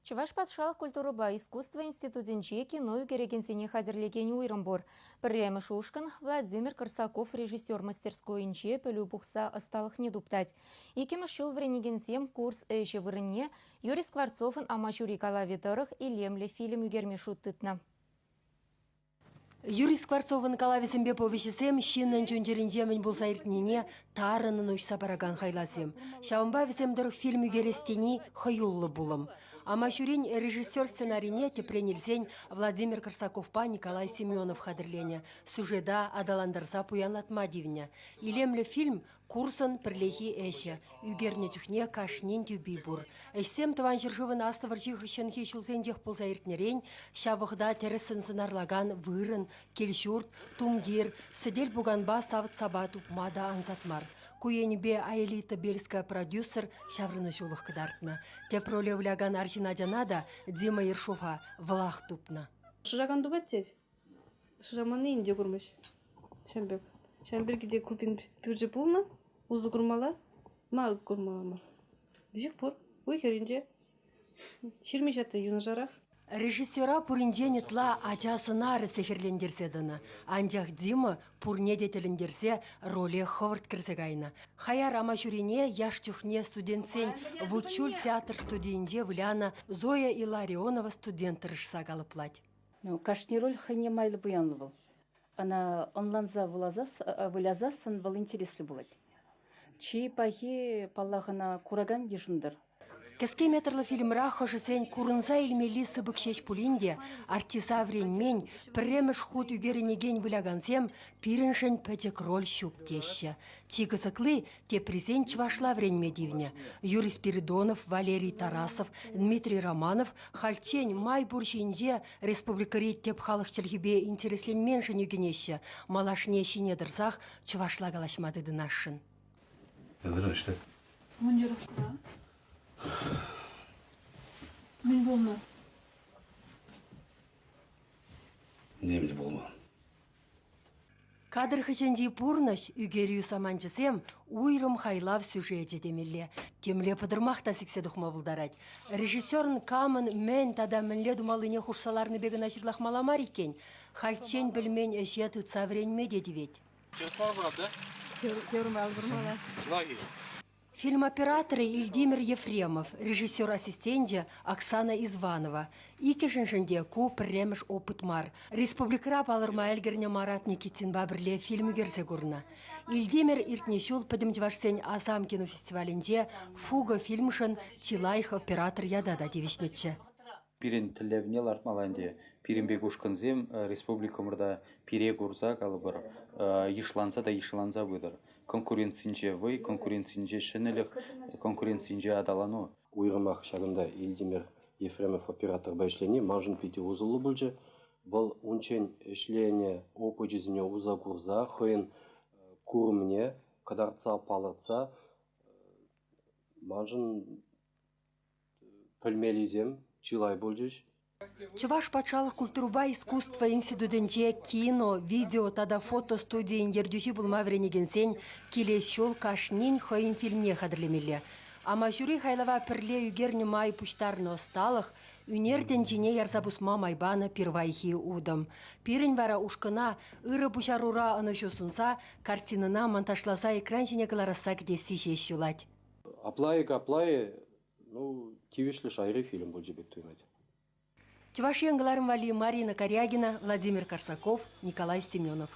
Чӑваш патшалӑх культурӑпа искусство институтӗнче кино ӳкерекенсене хатӗрлекен уйрӑм пур. Пӗрремӗш ушкӑн Владимир Корсаков режиссер мастерскойӗнче пӗлӳ пухса ӑсталӑхне туптать. Иккӗмӗш ҫул вӗренекенсем курс ӗҫӗ вырӑнне Юрий Скворцовӑн Амаҫури калавӗ тӑрӑх илемлӗ фильм ӳкерме шут тытнӑ. Юрий Скворцовӑн калавӗсемпе повеҫӗсем ҫыннӑн чун-чӗринче мӗн пулса иртнине тарӑннӑн уҫса паракан хайлавсем. Ҫавӑнпа вӗсем тӑрӑх фильм ӳкерес тени хӑюллӑ пулӑм. Амаҫурин режиссер сценарине тӗпрен илсен Владимир Корсаковпа Николай Семенов хатӗрленӗ. Сюжета аталантарса пуянлатма тивнӗ. Илемлӗ фильм Курсӑн пӗрлехи ӗҫӗ. Ӳкернӗ чухне кашнин тӳпи пур. Ӗҫсем Тӑван ҫӗршывӑн Аслӑ вӑрҫи хыҫҫӑнхи ҫулсенчех пулса иртнӗрен ҫав вӑхӑта тӗрӗссӗн сӑнарлакан вырӑн, кил-ҫурт, тумтир, сӗтел-пуканпа савӑт-сапа тупма та ансат мар. Ку енӗпе Аэлита Бельская продюсер ҫаврӑнӑҫулӑх кӑтартнӑ. Тӗп роле вылякан арҫын ачана та Дима Ершова вӑлах тупнӑ. Шыракан тупать тет. Шыраманни ӗнтӗ курмасть ҫавӑн пек. Ҫавӑн пирки те купин пӳрчӗ пулнӑ, усӑ курмалла. Ма курмалла мар? Веҫех пур. Уй хӗрринче. Ҫырми ҫатти юнашарах. Режиссера пуринчен ытла ача сӑнарӗ сехӗрлентерсе тӑнӑ. Анчах Дима пурне те тӗлӗнтерсе роле хӑвӑрт кӗрсе кайнӑ. Хаяр амаҫурине яш чухне студентсен Вутчуль театр студийӗнче вылянӑ Зоя Илларионова студент тӑрӑшса калӑплать. Ну, кашни роль хӑйне майлӑ пуянлӑ вӑл. Ӑна ӑнланса вылясассӑн вӑл интереслӗ пулать. Чи пахи, паллах, ӑна куракан йышӑнтӑр. Кӗске метрлӑ фильмра хӑшӗсен курӑнса илмелли сыпӑк ҫеҫ пулин те артиста вӗренмен, пӗрремӗш хут ӳкерӗнекен вылякансем пирӗншӗн пӗчӗк роль ҫук теҫҫӗ. Чи кӑсӑкли, теприсен чӑвашла вӗренме тивнӗ. Юрий Спиридонов, Валерий Тарасов, Дмитрий Романов хальччен май пур ҫинче республикӑри тӗп халӑх чӗлхипе интересленменшӗн ӳкӗнеҫҫӗ, малашне ҫине тӑрсах чӑвашла калаҫма тытӑнасшӑн. Ырӑ Командировкӑра. Мӗн пулнӑ? Ним те пулман. Кадр хыҫӗнчи пурнӑҫ, ӳкерӳ саманчӗсем уйрӑм хайлав сюжечӗ темелле. Темле пӑтӑрмах та сиксе тухма пултарать. Режиссерӑн камӑн мӗн тата мӗнле тумаллине хушса ларнипе кӑна ҫырлахмалла мар иккен. Хальччен пӗлмен ӗҫе тытса вӗренме те тивет. Фильм операторӗ Ильдимир Ефремов, режиссер ассистенчӗ Оксана Изванова. Иккӗшӗншӗн те ку пӗрремӗш опыт мар. Республикӑра палӑрма ӗлкӗрнӗ Марат Никитинпа пӗрле фильм ӳкерсе курнӑ. Ильдимир иртнӗ ҫул Пӗтӗм чӑвашсен Асам кинофестивалӗнче «Фуга» фильмшӑн чи лайӑх оператор ята та тивӗҫнӗччӗ. Пирӗн тӗллевне лартмалла ӗнтӗ. Пирӗн пек ушкӑнсем республикӑмӑрта пире курса, калӑпӑр, йышланса та йышланса пытӑр. Конкуренцинче вӑй, конкуренцинче ҫӗнӗлӗх, конкуренцинче аталану. Уйрӑмах ҫакӑнта Ильдимир Ефремов операторпа ӗҫлени маншӑн питӗ усӑллӑ пулчӗ. Вӑл унччен ӗҫленӗ опычӗсене уса курса хӑйӗн курӑмне кӑтартса, палӑртса маншӑн Пӗлмеллисем чылай пулчӗҫ. Чӑваш патшалӑх культурӑпа искусство институтӗнче кино, видео тата фото студийӗн ертӳҫи пулма вӗренекенсен килес ҫул кашнин хӑйӗн фильмне хатӗрлемелле. Амаҫури хайлава пӗрле ӳкернӗ май пуҫтарнӑ ӑсталӑх ӳнер тӗнчине ярса пусма май панӑ пирвайхи утӑм. Пирӗн вара ушкӑна ырӑ пуҫарура ӑнӑҫу сунса картинӑна монтажласа экран ҫине кӑларасса кӗтесси ҫеҫ юлать. Апла-и, капла-и, ну, тивӗҫлӗ шайри фильм пулчӗ пек туйӑнать. Чӑваш Ен кӑларӑм валли Марина Карягина, Владимир Корсаков, Николай Семенов.